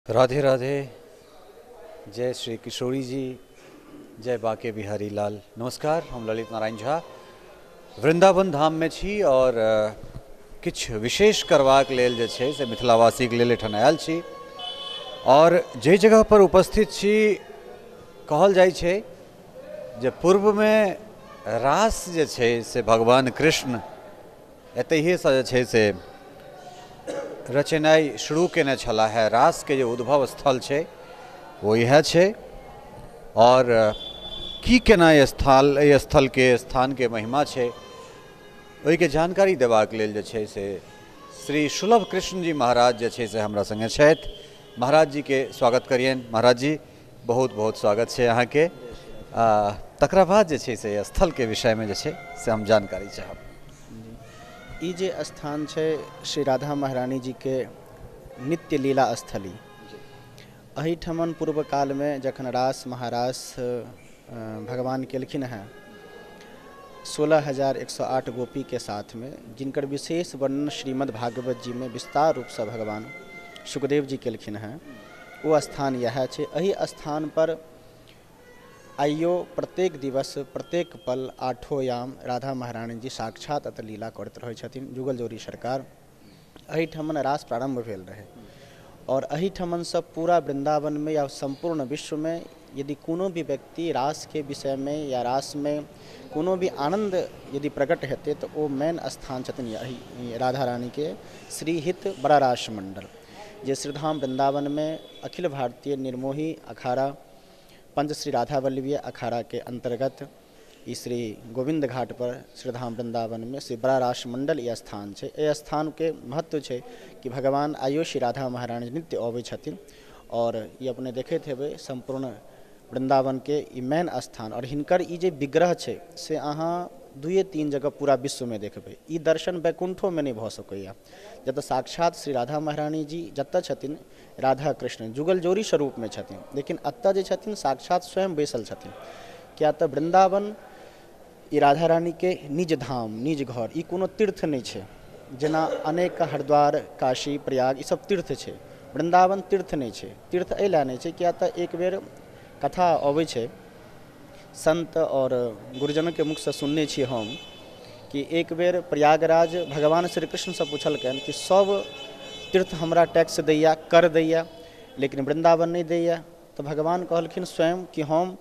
राधे राधे, जय श्री किशोरी जी, जय बाके बिहारी लाल। नमस्कार, हम ललित नारायण झा वृंदावन धाम में छी और किछु विशेष करबाक लेल जे छै से मिथिलावासीके लेल एहिठाम आयल छी। और जाहि जगह पर उपस्थित छी, कहल जाइ छै जे पूर्वमे रास जे छै से भगवान कृष्ण एतहिएसँ जे छै से रचनाइ शुरू केने छलाह है। रासके जे उद्भव स्थल छै ओ इएह छै। और की केना स्थल एहि स्थलके स्थानके महिमा छै ओहिके जानकारी देबाक लेल जे छै से श्री सुलभ कृष्ण जी महाराज जे छै से हमरा संगे छथि। महाराज जी के स्वागत करियनि। महाराज जी बहुत बहुत स्वागत छै अहाँके। तकरा बाद जे छै से स्थलके विषयमे जे छै से हम जानकारी चाहब। ई जे स्थान छै श्री राधा महारानी जी के नित्य लीला स्थली, एहिठमन पूर्व कालमे जखन रास महारास भगवान केलखिन हेँ 16,108 गोपी के साथ में, जिनकर विशेष वर्णन श्रीमद् भागवत जी में विस्तार रूपसँ भगवान सुखदेव जी केलखिन हेँ, ओ स्थान इएह छै। एहि स्थान पर आइयो प्रत्येक दिवस प्रत्येक पल आठो याम राधा महारानी जी साक्षात अतऽ लीला करैत रहै छथिन। जुगल जोड़ी सरकार एहिठमन रास प्रारम्भ भेल रहै और एहिठमनसँ पूरा वृंदावनमे या सम्पूर्ण विश्वमे यदि कोनो भी व्यक्ति रासके विषयमे या रासमे कोनो भी आनन्द यदि प्रकट हेतै तऽ ओ मेन स्थान छथिन एहि राधा रानीके श्रीहित बड़ा रास मण्डल, जे श्रीधाम वृंदावनमे अखिल भारतीय निर्मोही अखाड़ा पंच श्री राधा वल्लभीय अखाड़ा के अंतर्गत ई श्री गोविंद घाट पर श्रीधाम वृंदावन में श्री बड़ा रास मंडल ई स्थान छै। एहि स्थानके महत्व छै कि भगवान आइयो श्री राधा महारानी नित्य अबै छथिन और ई अपने देखैत हेबै सम्पूर्ण वृंदावन के ई मेन स्थान। और हिनकर ई जे विग्रह छै से अहाँ 2-3 जगह पूरा विश्वमे देखबै। ई दर्शन वैकुंठोमे नहि भऽ सकैए, जतऽ साक्षात श्री राधा महारानी जी जतऽ छथिन राधा कृष्ण जुगल जोड़ी स्वरूपमे छथिन, लेकिन एतऽ जे छथिन साक्षात स्वयं बैसल छथिन। किया तऽ वृंदावन ई राधा रानीके निज धाम निज घर, ई कोनो तीर्थ नहि छै। जेना अनेक हरिद्वार काशी प्रयाग ई सब तीर्थ छै, वृंदावन तीर्थ नहि छै। तीर्थ एहि लए नहि छै किया तऽ एक बेर कथा अबै छै, संत और गुरुजनके मुखसँ सुनने छी हम कि एक बेर प्रयागराज भगवान श्री कृष्णसँ पुछलकनि कि सब तीर्थ हमरा टैक्स दैया कर दैया लेकिन वृंदावन नहि दैया। तऽ भगवान कहलखिन स्वयं कि हम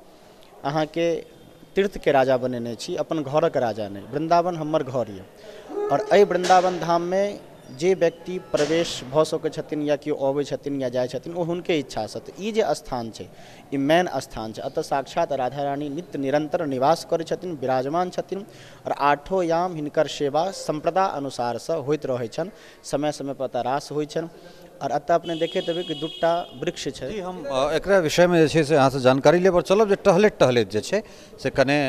अहाँके तीर्थके राजा बनेने छी, अपन घरक राजा नहि, वृंदावन हमर घर यऽ। और एहि वृंदावन धाममे जे व्यक्ति प्रवेश भऽ सकै छथिन या केओ अबै छथिन या जाइ छथिन ओ हुनके इच्छासँ। तऽ ई जे स्थान छै ई मेन स्थान छै। एतऽ साक्षात राधा रानी नित्य निरंतर निवास करै छथिन, विराजमान छथिन और आठो याम हिनकर सेवा सम्प्रदा अनुसारसँ होइत रहै छनि। समय समय पर एतऽ रास होइ छनि। और एतऽ अपने देखैत हेबै कि 2टा वृक्ष छै। जी, हम एकरा विषयमे जे छै से अहाँसँ जानकारी लेब और चलब जे टहलैत टहलैत जे छै से कने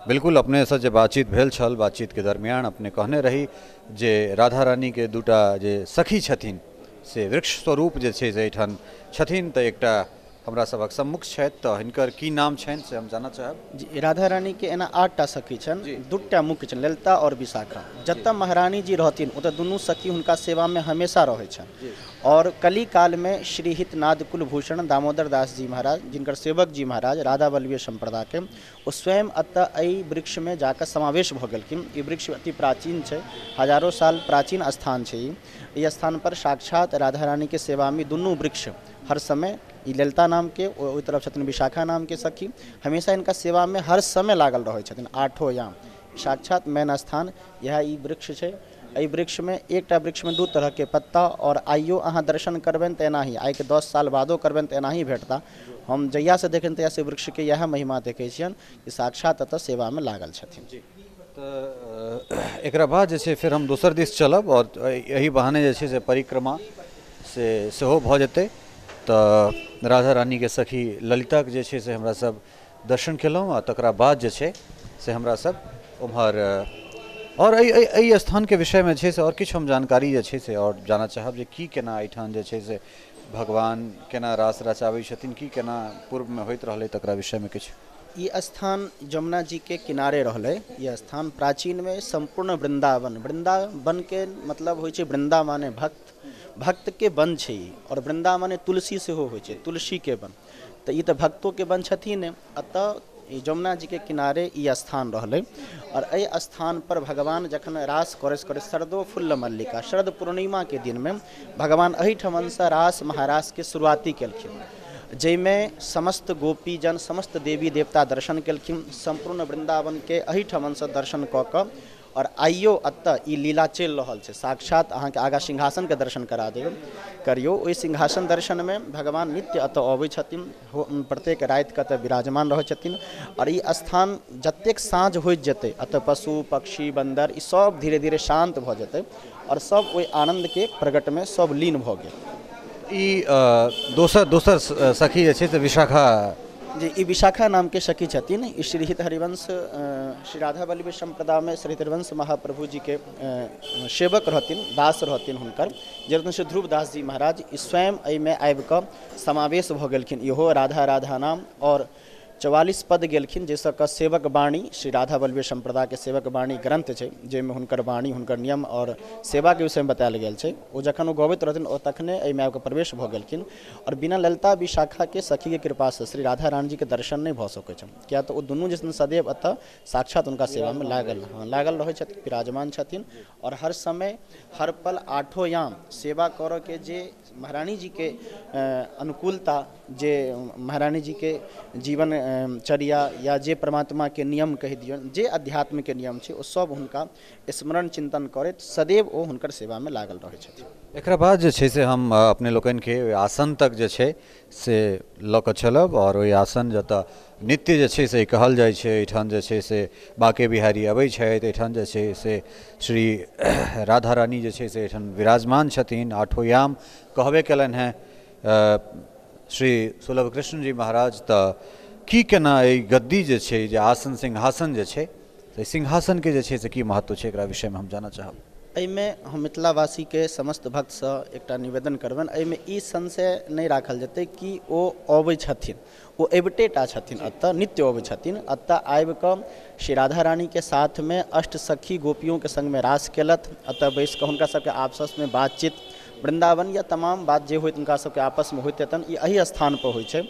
बिल्कुल अपनेसँ जे बातचीत भेल छल, बातचीतके दरमियान अपने कहने रही जे राधा रानीके 2टा जे सखी छथिन से वृक्ष स्वरूप जे छै से एहिठाम छथिन, तऽ एकटा हमरा सभक सम्मुख छथि, तऽ हिनकर की नाम छनि से हम जानऽ चाहब। जी, राधा रानीके एना 8टा सखी छनि, 2टा मुख्य छनि, ललिता और विशाखा। जतऽ महारानी जी रहथिन ओतऽ दुनू सखी हुनका सेवामे हमेशा रहै छनि। और कली कालमे श्री हितनाद कुलभूषण दामोदर दास जी महाराज, जिनकर सेवक जी महाराज राधा वल्लभीय सम्प्रदायके, ओ स्वयं एतऽ एहि वृक्षमे जाकऽ समावेश भऽ गेलखिन। ई वृक्ष अति प्राचीन छै, हजारो साल प्राचीन स्थान छै ई। एहि स्थानपर साक्षात राधा रानीके सेवामे दुनू वृक्ष हर समय, ई ललिता नामके ओहि तरफ छथिन विशाखा नामके सखी, हमेशा हिनका सेवामे हर समय लागल रहै छथिन आठो याम। साक्षात मेन स्थान इएह ई वृक्ष छै। एहि वृक्षमे एकटा वृक्षमे 2 तरहके पत्ता और आइयो अहाँ दर्शन करबनि तऽ एनाही, आइके 10 साल बादो करबनि तऽ एनाही भेटता। हम जहियासँ देखनि तहियासँ वृक्षके इएह महिमा देखै छियनि कि साक्षात एतऽ सेवामे लागल छथिन। जी, तऽ एकरा बाद जे छै फेर हम दोसर दिस चलब और एहि बहाने जे छै से परिक्रमा से सेहो भऽ जेतै। तऽ राधा रानीके सखी ललिताके जे छै से हमरा सब दर्शन केलहुँ आ तकरा बाद जे छै से हमरा सब उम्हर और एहि स्थानके विषयमे छै से और किछु हम जानकारी जे छै से और जानऽ चाहब जे की केना एहिठाम जे छै से भगवान केना रास रचाबै छथिन, की केना पूर्वमे होइत रहलै, तकरा विषयमे किछु। ई स्थान जमुना जी के किनारे रहलै। ई स्थान प्राचीनमे सम्पूर्ण वृंदावन, वृंदावन के मतलब होइ छै वृंदा माने भक्त, भक्तके वन छै ई। आओर वृन्दावन तुलसी सेहो होइ छै, तुलसीके वन, तऽ ई तऽ भक्तोके वन छथिन। एतऽ ई जमुना जीके किनारे ई स्थान रहलै आओर एहि स्थानपर भगवान जखन रास करैत करैत शरदो फुल्ल मल्लिका शरद पूर्णिमाके दिनमे भगवान एहिठमनसँ रास महारासके शुरुआती केलखिन, जाहिमे समस्त गोपीजन समस्त देवी देवता दर्शन केलखिन। सम्पूर्ण वृन्दावनके एहिठमनसँ दर्शन कऽ कऽ आओर आइयो एतऽ ई लीला चलि रहल छै। साक्षात अहाँके आगाँ सिंहासनके दर्शन करा देब करियौ। ओहि सिंहासन दर्शनमे भगवान नित्य एतऽ अबै छथिन, प्रत्येक रातिके एतऽ विराजमान रहै छथिन। आओर ई स्थान जतेक साँझ होइत जेतै एतऽ पशु पक्षी बन्दर ई सब धीरे धीरे शान्त भऽ जेतै आओर सब ओहि आनन्दके प्रगटमे सब लीन भऽ गेल। ई दोसर दोसर सखी जे छै से विशाखा जी, ई विशाखा नामके सखी छथिन। ई श्रीहित हरिवंश श्री राधा वल्लभ सम्प्रदायमे श्रीहित हरिवंश महाप्रभु जीके सेवक रहथिन, दास रहथिन हुनकर, जे रहथिन श्री ध्रुवदास जी महाराज। ई स्वयं एहिमे आबिकऽ समावेश भऽ गेलखिन। इहो राधा राधा नाम आओर 44 पद गेलखिन, जाहिसँ कऽ सेवक वाणी श्री राधा वल्लभ सम्प्रदायके सेवक वाणी ग्रंथ छै, जाहिमे हुनकर वाणी हुनकर नियम आओर सेवाके विषयमे बतायल गेल छै। ओ जखन ओ गबैत रहथिन ओ तखने एहिमे आबिकऽ प्रवेश भऽ गेलखिन। आओर बिना ललिता विशाखाके सखीके कृपासँ श्री राधा रानी जीके दर्शन नहि भऽ सकै छनि, किया तऽ ओ दुनू जे छथिन सदैव एतऽ साक्षात हुनका सेवामे लागल रहै छथिन, विराजमान छथिन। आओर हर समय हर पल आठो याम सेवा करऽके जे महारानी जीके अनुकूलता, जे महारानी जीके जीवन चर्या या जे परमात्माके नियम कहि दियौन, जे अध्यात्मके नियम छै, ओ सब हुनका स्मरण चिन्तन करैत सदैव ओ हुनकर सेवामे लागल रहै छथिन। एकरा बाद जे छै से हम अपने लोकनिके ओहि आसन तक जे छै से लऽ कऽ चलब। आओर ओहि आसन जतऽ नित्य जे छै से कहल जाइ छै, एहिठाम जे छै से बाँके बिहारी अबै छथि, एहिठाम जे छै से श्री राधा रानी जे छै से एहिठाम विराजमान छथिन। आठो याम कहबे केलनि हेँ श्री सुलभ कृष्ण जी महाराज। तऽ की केना एहि गद्दी जे छै, जे आसन सिंहासन जे छै, से सिंहासनके जे छै से की महत्व छै, एकरा विषयमे हम जानऽ चाहब। एहिमे हम मिथिलावासीके समस्त भक्तसँ एकटा निवेदन करबनि, एहिमे ई संशय नहि राखल जेतै कि ओ अबै छथिन, ओ अबिते टा छथिन, एतऽ नित्य अबै छथिन। एतऽ आबिकऽ श्री राधा रानीके साथमे अष्ट सखी गोपियोके सङ्गमे रास केलथि। एतऽ बैसिकऽ हुनका सबके आपसमे बातचीत वृन्दावन या तमाम बात जे होइत हुनका सबके आपसमे होइत हेतनि, ई एहि स्थानपर होइ छै।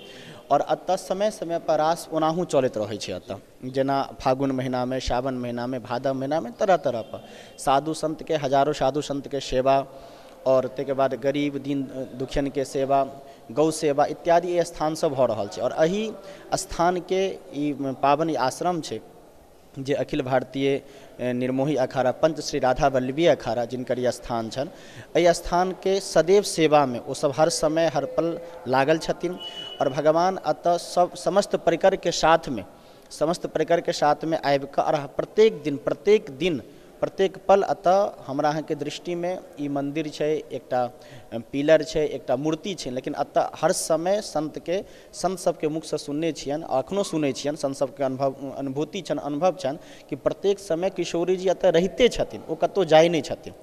आओर एतऽ समय समयपर रास ओनाहु चलैत रहै छै। एतऽ जेना फागुन महिनामे, सावन महिनामे, भादव महिनामे तरह तरहपर साधु सन्तके, हजारो साधु सन्तके सेवा आओर ताहिके बाद गरीब दीन दुखियनके सेवा, गौ सेवा इत्यादि एहि स्थानसँ भऽ रहल छै। आओर एहि स्थानके ई पावन ई आश्रम छै जे अखिल भारतीय निर्मोही अखाड़ा पंच श्री राधा वल्लभी अखाड़ा जिनकर ई स्थान छनि, एहि स्थानके सदैव सेवामे ओ सब हर समय हर पल लागल छथिन। आओर भगवान एतऽ सब समस्त परिकरके साथमे, समस्त परिकरके साथमे आबिकऽ आओर प्रत्येक दिन प्रत्येक दिन प्रत्येक पल एतऽ हमरा अहाँके दृष्टिमे ई मन्दिर छै, एकटा पिलर छै, एकटा मूर्ति छै, लेकिन एतऽ हर समय सन्तके सन्त सबके मुखसँ सुनने छियनि, अखनो सुनै छियनि, सन्त सबके अनुभव अनुभूति छनि, अनुभव छनि कि प्रत्येक समय किशोरी जी एतऽ रहिते छथिन, ओ कतहु जाइ नहि छथिन।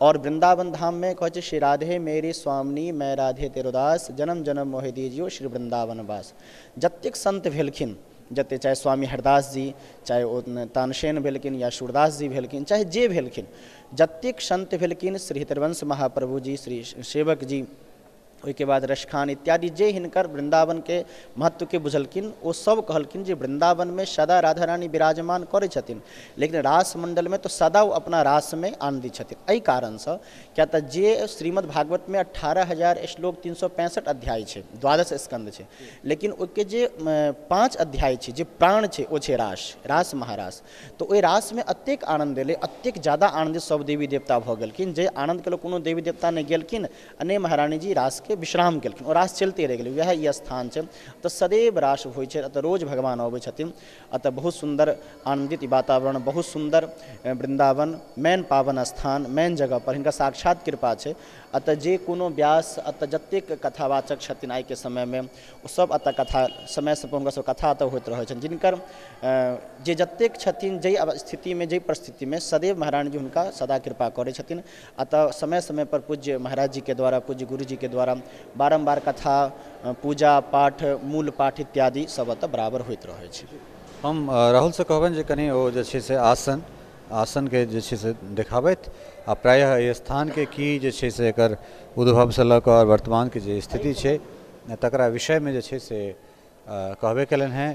आओर वृन्दावन धाममे कहै छै श्री राधे मेरे स्वामिनी मैं राधे तेरो दास, जन्म जन्म मोहे दीजियो श्री वृन्दावन वास। जतेक सन्त भेलखिन, जते चाहे स्वामी हरिदास जी, चाहे ओ तानसेन भेलखिन या सूरदास जी भेलखिन, चाहे जे भेलखिन, जतेक सन्त भेलखिन, श्री हितरवंश महाप्रभु जी, श्री सेवक जी, ओहिके बाद रसखान इत्यादि जे हिनकर वृन्दावनके महत्वके बुझलखिन, ओ सब कहलखिन जे वृन्दावनमे सदा राधा रानी विराजमान करै छथिन, लेकिन रास मण्डलमे तऽ सदा ओ अपना रासमे आनन्दित छथिन। एहि कारणसँ किया तऽ जे श्रीमद् भागवतमे 18,000 श्लोक 365 अध्याय छै, द्वादश स्कंद छै, लेकिन ओहिके जे 5 अध्याय छै, जे प्राण छै, ओ छै रास, रास महारास। तऽ ओहि रासमे एतेक आनन्द एलै, एतेक ज्यादा आनन्दित सब देवी देवता भऽ गेलखिन, जे आनन्दके लोक कोनो देवी देवता नहि गेलखिन आ नहि महारानी जी रासके विश्राम केलखिन, ओ रास चलिते रहि गेलै। वएह ई स्थान छै, तऽ सदैव रास होइ छै, एतऽ रोज भगवान अबै छथिन। एतऽ बहुत सुन्दर आनन्दित वातावरण, बहुत सुन्दर वृन्दावन मेन पावन स्थान, मेन जगह पर हिनका साक्षात कृपा छै। एतऽ जे कोनो व्यास, एतऽ जतेक कथावाचक छथिन आइके समयमे, ओ सब एतऽ कथा समय समय पर हुनका सब कथा एतऽ होइत रहै छनि। जिनकर जे जतेक छथिन, जाहि स्थितिमे जाहि परिस्थितिमे सदैव महारानी जी हुनका सदा कृपा करै छथिन। एतऽ समय समय पर पूज्य महाराज जीके द्वारा, पूज्य गुरुजीके द्वारा बारम्बार कथा, पूजा पाठ, मूल पाठ इत्यादि सब एतऽ बराबर होइत रहै छै। हम राहुलसँ कहबनि जे कनि ओ जे छै से आसन आसनके जे छै से देखाबथि आ प्रायः एहि स्थानके की जे छै से एकर उद्भवसँ लऽ कऽ वर्तमानके जे स्थिति छै तकरा विषयमे जे छै से कहबे कयलनि हेँ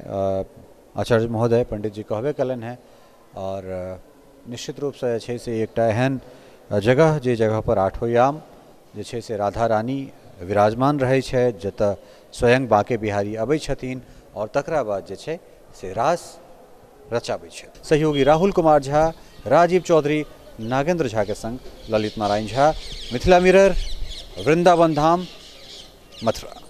आचार्य महोदय, पंडित जी कहबे कयलनि हेँ। और निश्चित रूपसँ जे छै से एकटा एहन जगह जे जगहपर आठो याम जे छै से राधा रानी विराजमान रहै छथि, जतऽ स्वयं बाँके बिहारी अबै छथिन और तकरा बाद जे छै से रास रचाबै छथि। सहयोगी राहुल कुमार झा, राजीव चौधरी, नागेंद्र झा के संग ललित नारायण झा, मिथिला मिरर, वृंदावन धाम, मथुरा।